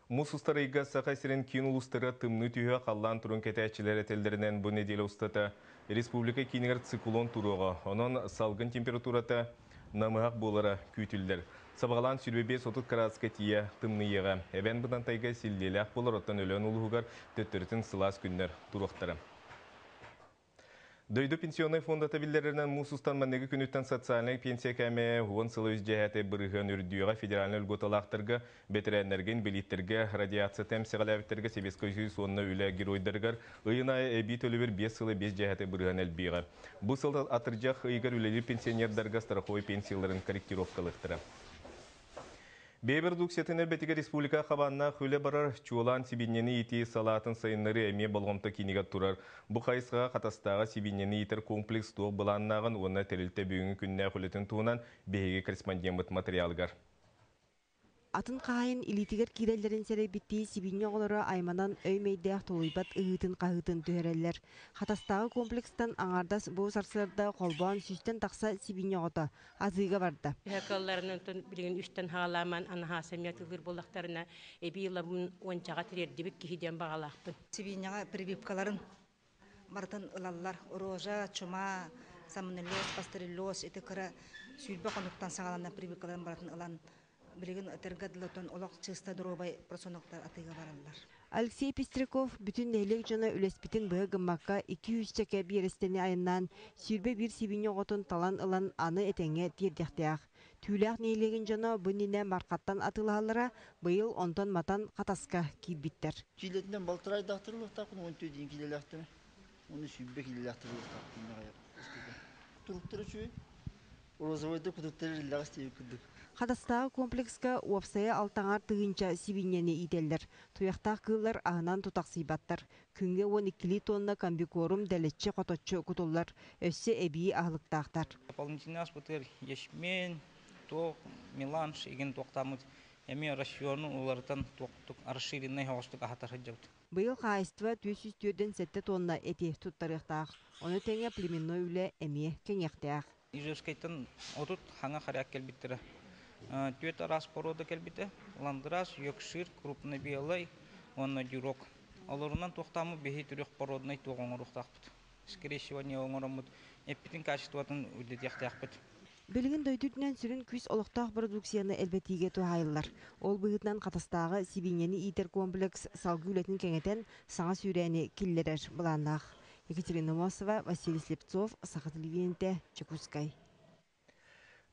Муус устар ыйга Саха сирин киин улуустара тымныы түһүө, халлаан турун кэтээччилэр этэллэринэн бу нэдиэлэ устата республика киинигэр циклон туруоҕа. Онон салгын температурата намыһах буолара күүтүллэр. Сабаҕалаан 25-30 кыраадыска тиийэ тымныйыаҕа. Эбээн Бытантайга силлиэлээх буолар, оттон Өлөөн улууһугар төттөрүтүн сылаас күннэр туруохтара. Дойду пенсионнай фондата биллэрэринэн муус устан манныгы күнүттэн социальнай пенсия кээмэйэ 10 сыла үс дьэһээтэй бырыһыан үрдүөҕэ федеральнай льготалаахтарга, бэтэрээннэргэ, инбэлииттэргэ, радиацията эмсэҕэлээбиттэргэ Сэбиэскэй Союз уонна үлэ геройдарыгар ыйын аайы эбии төлөбүр 5 сыла 5 дьэһээтэй бырыһыан элбиэҕэ. Бу сыл атырдьах ыйыгар үлэлиир пенсионердарга страховой пенсияларын корректировкалыахтара. Бэйэ продукциятын элбэтигэр республика хабааннаах үлэ барар, чуолаан сибиинньэни иитии салаатын сайыннарыы эмиэ болҕомто киинигэр турар. Бу хайысхаҕа Хатастааҕы сибиинньэни иитэр комплекс туох былааннааҕын уонна тэрилтэ бүгүҥҥү күннээх үлэтин туһунан биһиги корреспондеммыт матырыйаалыгар. Атын хаһаайын илиитигэр киирэллэрин сэрэйбиттии сибиинньэ оҕолоро айманан өй-мэйдээх тулуйбат ыһыытын-хаһыытын түһэрэллэр. Хатастааҕы комплекстан аҥаардас бу сарсыарда холбоон сүүстэн тахса сибиинньэ оҕото атыыга барда. Кыалларынан билигин үстэн хаалааман анаһааса эмиэ атыылыыр буоллахтарына эбии ылабын уончаҕа тириэрдибит киһи диэн баҕалаахпын. Сибиинньэҕэ прививкаларын барытын ылаллар. Рожа, чума, сальмонеллез, пастереллез ити кыра 20 хонуктан саҕаланан прививкаларын барытын ылан билигин ытырга дылытын олох чыста доруобай просоноктар атыыга бараллар. Алексей Пестряков бүтүн нэһилиэк дьоно үлэспитин быһа гыммакка 200-чэкэ биэрэстэни айаннаан 21 сибиинньэ оҕотун талан ылан аны этэҥҥэ тиэрдиэхтээх. Түүлээх нэһилиэгин дьоно бу иннинэ Мархаттан атыылаһаллара, быйыл онтон матан Хатаска киирбиттэр. Киилэтинэн балтараа айдаахтар ылыахтаахпын, 14 киилэлээхтэрэ. Уонна 20 киилэлээхтэр ылыахтаахпын. Туруктара үчүгэй. Розовайда кутуктар иллэҕэс диэбит курдук. Хатастааҕы комплекска уопсайа алтаҥар тыһыынча сибиинньэни иитэллэр. Туйахтаах кыыллар аһынан тутахсыйбаттар. Күҥҥэ 12 тонна комбикорум дэлэччи-хоточчу кутуллар, өссө эбии аһылыктаахтар. Дополнительный аспытыгар ячмень, туох, меланж игин туохтааммыт эмиэ рациону уларытан туохтук расширенный оҕостук аһатар сылдьабыт. Быйыл хаһаайыстыба 447 тонна эти туттарыахтаах. Ону тэҥэ племенной үлэ эмиэ кэҥиэхтээх. Ижевскэйтэн 30 хаҥа хоряк кэлбиттэрэ. Түөрт араас порода кэлбитэ. Ландрас, Йоркшир, крупный белый уонна дюрок. Олорунан туохтааммыт биһи түрүөх породнай туох оҥоруохтаахпыт. Скрещивание оҥороммут эппитин качествотын үрдэтиэхтээхпит. Билигин дойду үрдүнэн сүрүн күүс олохтоох бородууксуйаны элбэтиигэ туһаайыллар. Ол быһыытынан Хатастааҕы сибиинньэни иитэр комплекс салгыы үлэтин кэҥэтэн, саҥа сүүрээни киллэрэр былааннаах. Екатерина Мосова, Василий Слепцов, Саха телевидениетэ, Дьокуускай.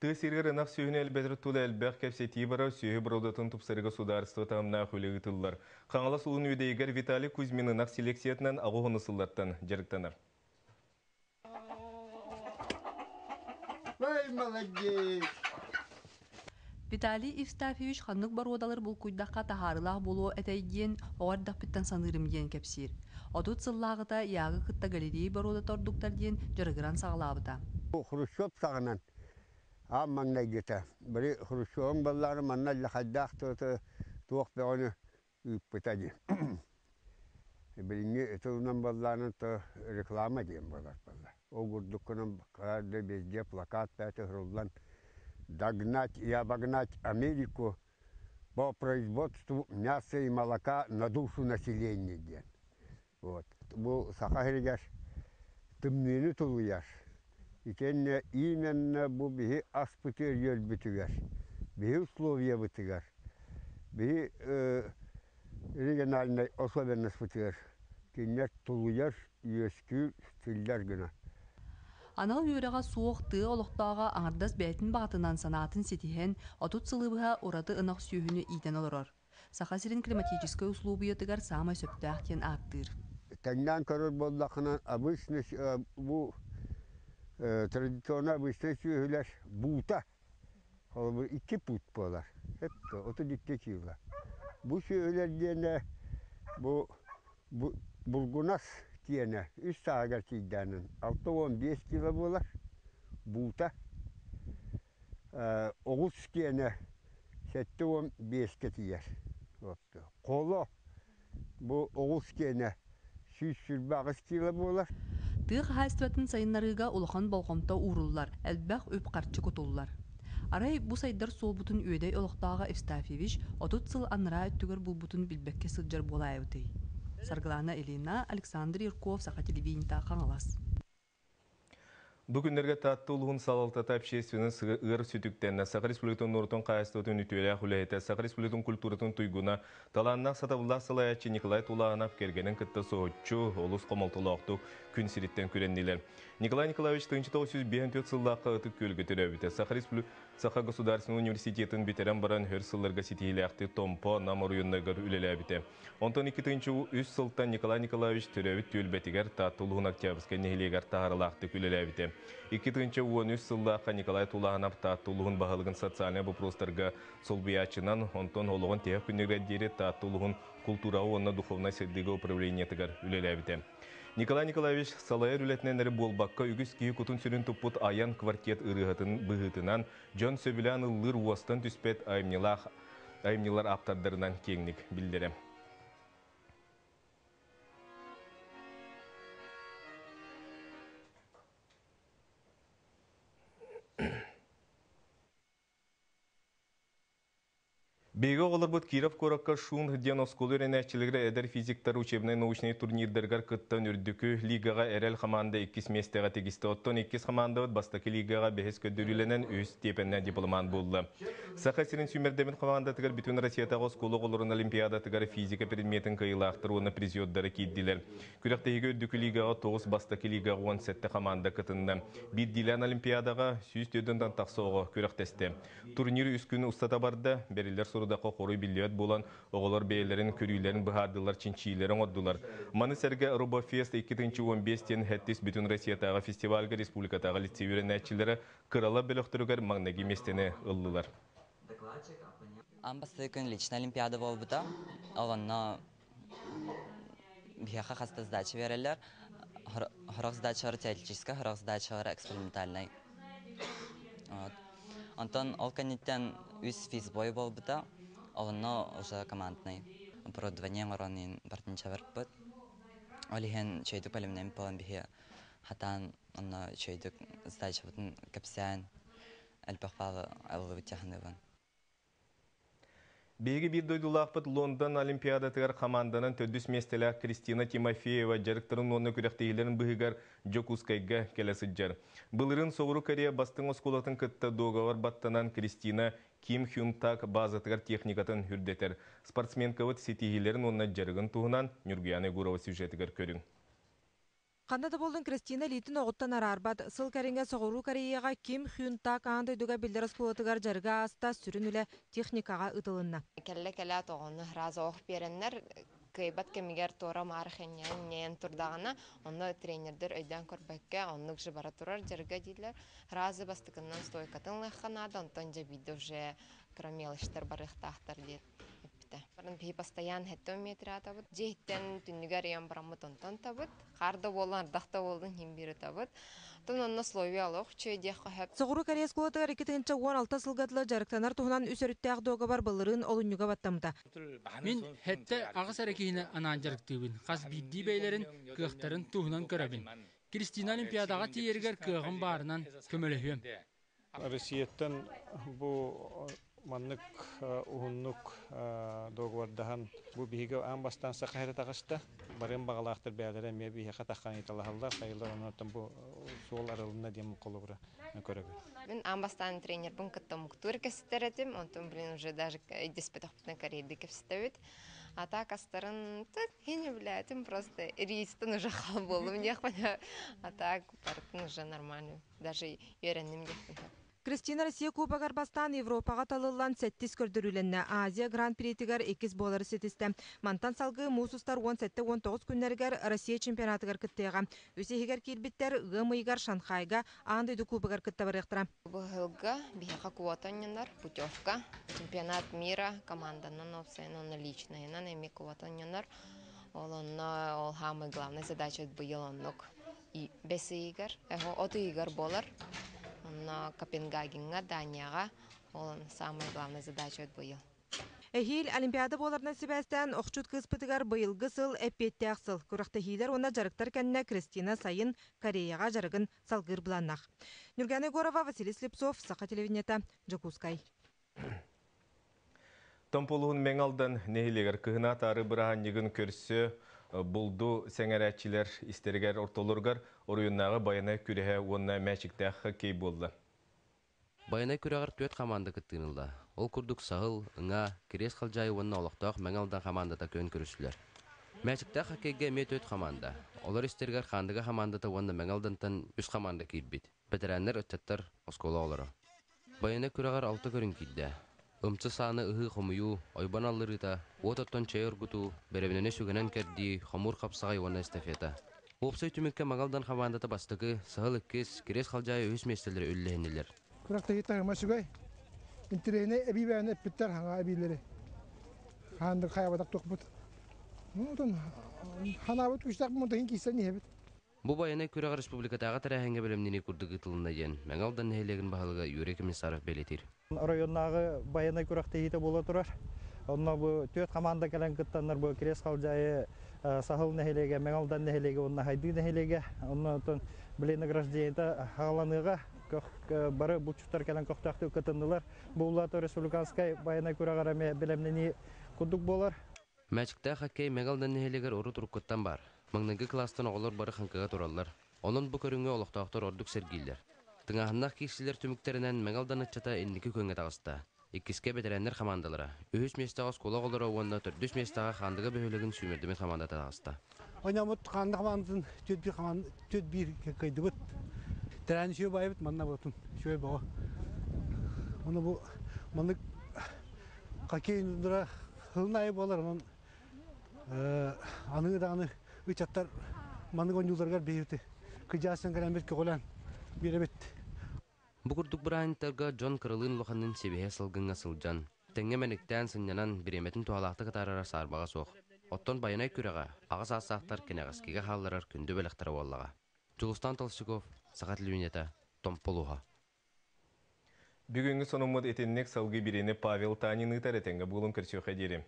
Тыа сиригэр ынах сүөһүнү элбэтэр тула элбэх кэпсэтии барар, сүөһү боруодатын тупсарыыга судаарыстыба таһымнаах үлэ ыытыллар. Хаҥалас улуун үөдэйигэр Виталий Кузьмин ынах селекциятынан аҕыс уон сыллартан дьарыктанар. Ой, молодец! Виталий Евстафьевич ханнык боруодалар булкуйдахха таһаарыылаах буолуо этэй диэн оҕо эрдэхпиттэн саныырым диэн кэпсиир. 30 сыллааҕыта Ягы кытта галерея боруодата ордуктар диэн дьарыгыран саҕалаабыта. Хрущев саҕанан аан маҥнайгыта били Хрущевым баллаары манна хайдаах туох бөҕөнү ыыппыта дии. Билиҥҥи тылынан баллаанан то реклама диэн буолар буолла. Ол курдуккунан каждый везде плакат бэйэтэ суруллан «Догнать и обогнать Америку по производству мяса и молока на душу населения» диэн. Вот. Бу Саха сиригэр тымныыны тулуйар. Итиэннэ именно бу биһи аспытыгар үөрбүтүгэр, биһи условиябытыгар, биһи региональнай особенностьпытыгар кинилэр тулуйар, үөскүүр, тиллэр гына. Анал үөрэҕэ суох тыа олохтооҕо аҥардас бэйэтин баҕатынан санаатын ситиһэн, 30 сылы быһа ураты ынах сүөһүнү иитэн олорор. Саха сирин климатическай услуобуйатыгар саамай сөптөөх диэн ааттыыр. Тэҥнээн көрөр буоллаххына, обычный бу традиционно обычный сүөһүлэр буута холобур 2 пут буолар. 32 кило. Бу сүөһүлэр диэнэ бу бургунас киэнэ үс сааһыгар тиийдээнин 65 кило буолар буута. Оҕус киэнэ 75-ке тиийэр. Холо бу оҕус киэнэ 128 кило буолар. Тыа хаһаайыстыбатын сайыннарыыга улахан болҕомто ууруллар, элбэх үп-харчы кутуллар. Арай бу сайдар суолбутун Үөдэй олохтооҕо Евстафьевич 30 сыл анараа өттүгэр булбутун билбэккэ сылдьар буолаайбытый? Саргылана Ильина, Александр Юрков, Саха телевидениета, Хаҥалас. Бу күннэргэ Таатта улууһун салалтата общественнай ыар сүтүктэннэ. Саха Республикатын норуотун хаһаайыстыбатын үтүөлээх үлэһитэ, Саха Республикатын культуратын туйгуна, талааннаах сатабыллаах салайааччы Николай Тулаанов кэргэнин кытта соһуччу, олус хомолтолоохтук күн сириттэн күрэннилэр. Николай Николаевич 1954 сыллаахха Ытык Күөлгэ төрөөбүтэ. Саха Республика Саха государственнай университетын бүтэрэн баран өр сылларга ситиһиилээхтик Томпо, Нам оройуоннарыгар үлэлээбитэ. Онтон 2003 сылтан Николай Николаевич төрөөбүт түөлбэтигэр Таатта улууһун Октябрьскай нэһилиэгэр таһаарыылаахтык үлэлээбитэ. 2013 сыллаахха Николай Тулаанов Таатта улууһун баһылыгын социальнай боппуруостарга солбуйааччынан, онтон олоҕун тиһэх күнүгэр диэри Таатта улууһун култуураҕа уонна духовнай сайдыыга управлениетыгар үлэлээбитэ. Николай Николаевич салайар үлэтинэн эрэ буолбакка, үгүс киһи кутун-сүрүн туппут айан квартет ырыаһытын быһыытынан, дьон сөбүлээн ыллыыр уостан түспэт айымньылаах айымньылар ааптардарынан киэҥник биллэрэ. Биһиги оҕолорбут Киров куоракка Шун диэн оскуола үөрэнээччилэрэ эдэр физиктар учебнай-научнай турнирдарыгар кыттан үрдүкү лигаҕа Эрэл хамаанда иккис миэстэҕэ тигистэ. Оттон иккис хамаандабыт бастакы лигаҕа бэһис көрдөрүүлэнэн үһүс степеннээх дипломант буолла. Саха сирин сүүмэрдэммит хамаандатыгар бүтүн Россиятааҕы оскуола оҕолорун олимпиадатыгар физика предметин кыайыылаахтар уонна призердара киирдилэр. Күрэхтэһиигэ үрдүкү лигаҕа тоҕус, бастакы лигаҕа 17 хамаанда кытынна. Биирдиилээн олимпиадаҕа 104 тахса оҕо күрэхтэстэ. Турнир үс күн устата барда. Бэриллэр сорудахха хоруй биллибэт буолан, оҕолор бэйэлэрин көрүүлэрин быһаардылар, чинчийиилэрин оҥордулар. Маны сэргэ Робофест 2015 диэн сэттис бүтүн Россиятааҕы фестивальга республикатааҕы лицей үөрэнээччилэрэ кыралар бөлөхтөрүгэр маҥнайгы миэстэни ыллылар. Аан бастакы күн личная олимпиада буолбута. Ол онно биһиэхэ хаста сдача берэллэр. Сорох сдачалар теоретическай, сорох сдачалар экспериментальнай. Вот. Онтон ол кэнниттэн үс физбой буолбута. Онно уже командный оборудование оҥорон бартынча барбыт. Ол иһин үчүгэйдик бэлэмнэммит буолан биһи хатаан онно үчүгэйдик сдачабытын кэпсээн элбэх баалы ыллыбыт дьаһаныбын. Биһиги биир дойдулаахпыт Лондон Олимпиадатыгар хамаанданан төрдүс миэстэлээх Кристина Тимофеева дьарыктарын уонна күрэхтэһиилэрин быһыгар Дьокуускайга кэлэ сылдьар. Былырыын Соҕуруу Корея бастыҥ оскуолатын кытта дуогабар баттанан Кристина Ким Хюн Так базатыгар техникатын үрдэтэр. Спортсменкабыт ситиһиилэрин уонна дьарыгын туһунан Нюргуяна Егорова сюжетыгар көрүҥ. Ханна да буоллун Кристина илиитин оҕуттан араарбат. Сыл кэриҥэ Соҕуруу Кореяҕа Ким Хюн Так аан дойдуга биллэр оскуолатыгар дьарыга ааста, сүрүн үлэ техникаҕа ыытылынна. Кэллэ кэлээт оҕону сразу ох биэрэннэр кыайбат кэмигэр туора-маары хэнньээн турдаҕына, онно тренердэр өйдөөн көрбөккө оннук же бара турар дьарыга дииллэр. Сразу бастакыннан стойкатын ылыахха наада, онтон дьэ биирдэ уже кыра мелочтар барыахтаахтар диэн эппитэ. Баран биһи постоянно хэттэ метр атабыт. Дьиэттэн түннүгэр ыйан бараммыт онтон табыт. Хаар да буоллун, ардах да буоллун иһин биир ытабыт. Оттон онно условия олох үчүгэй диэххэ сөп. Соҕуруу Корея оскуолатыгар 2016 сылга дылы дьарыктанар туһунан үс өрүттээх дуогабар былырыын олунньуга баттаммыта. Мин сэттэ аҕыс эрэ киһини анаан дьарыктыыбын. Хас биирдии бэйэлэрин кыахтарын туһунан көрөбүн. Кристина Олимпиадаҕа тиийэригэр кыаҕым баарынан көмөлөһүөм. Россияттан бу маннык уһуннук договордаһан бу биһиги аан бастаан саха сирэ таҕыста. Барыан баҕалаахтар бэйэлэрэ эмиэ биһиэхэ таххан ыйыталаһаллар. Хайылар оннуттан бу суол арылынна диэн холобура көрөбүт. Мин аан бастаан тренербин кытта омуктуур кэпсэтэр этим, онтон блин уже даже өйдөспөтөхпүтүнэ корейдыы кэпсэтэбит. А так астарын хине билээтим просто ристан уже хал буоллум диэхпин. А так барытын уже нормально. Даже үөрэнним диэхпин. Кристина Россия Кубогар бастаан Европаҕа талыллан сэттис көрдөрүүлэннэ. Азия Гран-притигэр иккис буолары ситистэ. Мантан салгыы муус устар 17-19 күннэригэр Россия чемпионатыгар кыттыаҕа. Үс иһигэр киирбиттэр ыам ыйыгар Шанхайга аан дойду кубогар кытта барыахтара. Быһылга биһиэхэ квота онньонор, путевка. Чемпионат мира команданан уопсайынан уонна личныйынан эмиэ квота онньонор. Ол онно ол самый главный задача быйыл оннук бэс ыйыгар, от ыйыгар буолар. Онно Копенгагеҥҥа, Данияҕа ол самая главная задача быйыл. Эһиил Олимпиада буоларынан сибээстээн охчут кыыспытыгар быйылгы сыл эппиэттээх сыл. Күрэхтэһиилэр уонна дьарыктар кэннэ Кристина сайын Кореяҕа дьарыгын салгыыр былааннаах. Нюргана Егорова, Василий Слепцов, Саха телевидениета, Дьокуускай. Томполуһун Мэҥ Алдан нэһилиэгэр кыһына атаары бырааһынньыгын көрсө булду сэҥэрээччилэр истэригэр ортолоругар оройуоннааҕы Байанай күрэһэ уонна мээчиктээх хоккей буолла. Байанай күрэҕэр түөрт хамаанда кыттыыны ылла. Ол курдук Саһыл, Ыҥаа, Кириэс Халдьаайы уонна олохтоох Мэҥэ Алдан хамаандата күөн көрүстүлэр. Мээчиктээх хоккейга эмиэ түөрт хамаанда. Олор истэригэр Хаандыга хамаандата уонна Мэҥэ Алдантан үс хамаанда киирбит. Бэтэрээннэр, ыччаттар, оскуола оҕолоро. Байанай күрэҕэр алта көрүҥ киирдэ. Ымчы сааны ыһыы-хомуйуу, ойбон алларыыта, уот оттон чэй оргутуу, бэрэбинэни сүгэнэн кэрдии, хомуур хапсаҕай уонна эстафета. Уопсай түмүккэ Магалдан хамаандата бастакы, Саһыл иккис, Кириэс Халдьаайы үһүс миэстэлэри үллэһиннилэр. Күрэхтэһии таһыма үчүгэй. Интэриэһинэй эбии бэйэни эппиттэр хаҥа эбиилэри. Хаандык хайабатах тухпут. Ну, отон ханаабыт күстээх мунтаһын киирсэн иһэбит. Бу байанай күрэҕэ республикатааҕы тэрээһиҥҥэ бэлэмнэнии курдук ыытылынна диэн Мэҥэ Алдан нэһилиэгин баһылыга Юрий Комиссаров бэлиэтиир. Оройуоннааҕы байанай күрэхтэһиитэ буола турар. Онно бу түөрт хамаанда кэлэн кыттаннар бу Кириэс Халдьаайы Саһыл нэһилиэгэ, Мэҥэ Алдан нэһилиэгэ уонна Хайдыы нэһилиэгэ. Онно оттон били награждениета хааланыаҕа. Бары булчуттар кэлэн көхтөөхтүк кытыннылар. Бу улаата республиканскай байанай күрэҕэр эмиэ бэлэмнэнии курдук буолар. Мээчиктээх хоккей Мэҥэ Алдан нэһилиэгэр урут уруккуттан баар. Маҥнайгы кылаастан оҕолор бары хаҥкыга тураллар. Онон бу көрүҥҥэ олохтоохтор ордук сэргииллэр. Тыҥааһыннаах киирсиилэр түмүктэринэн Мэҥэ Алдан ыччата инники күөҥҥэ таҕыста. Иккискэ бэтэрээннэр хамаандалара, үһүс миэстэҕэ оскуола оҕолоро уонна төрдүс миэстэҕэ Хаандыга бөһүөлэгин сүүмэрдэммит хамаандата таҕыста. Ойноммут Хаанды хамаандатын түөрт биир хамаанда 4-1 кыайдыбыт. Тэрээһин үчүгэй баайбыт манна буотун үчүгэй бөҕө. Ону бу маннык хоккей нундара хылын аайы буолар онон аныгы даҕаны ыччаттар маннык оонньууларыгар биһиги кыдьаастан кэлэммит көҕүлээн биэрэбит. Бу курдук бырааһынньыктарга дьон кыралыын улаханныын сибиэһэй салгыҥҥа сылдьан, тэҥҥэ мэниктээн сынньанан, бириэмэтин туһалаахтык атаарара саарбаҕа суох. Оттон Байанай күрэҕэ аҕа саастаахтар кэнэҕэскигэ хаалларар күндү бэлэхтэрэ буоллаҕа. Дьулустаан Толстяков, Саха телевидениета, Томпо улууһа. Бүгүҥҥү сонуммут итинник салгыы бириини Павел Танин ыытар этэҥҥэ буолун көрсүөххэ диэри.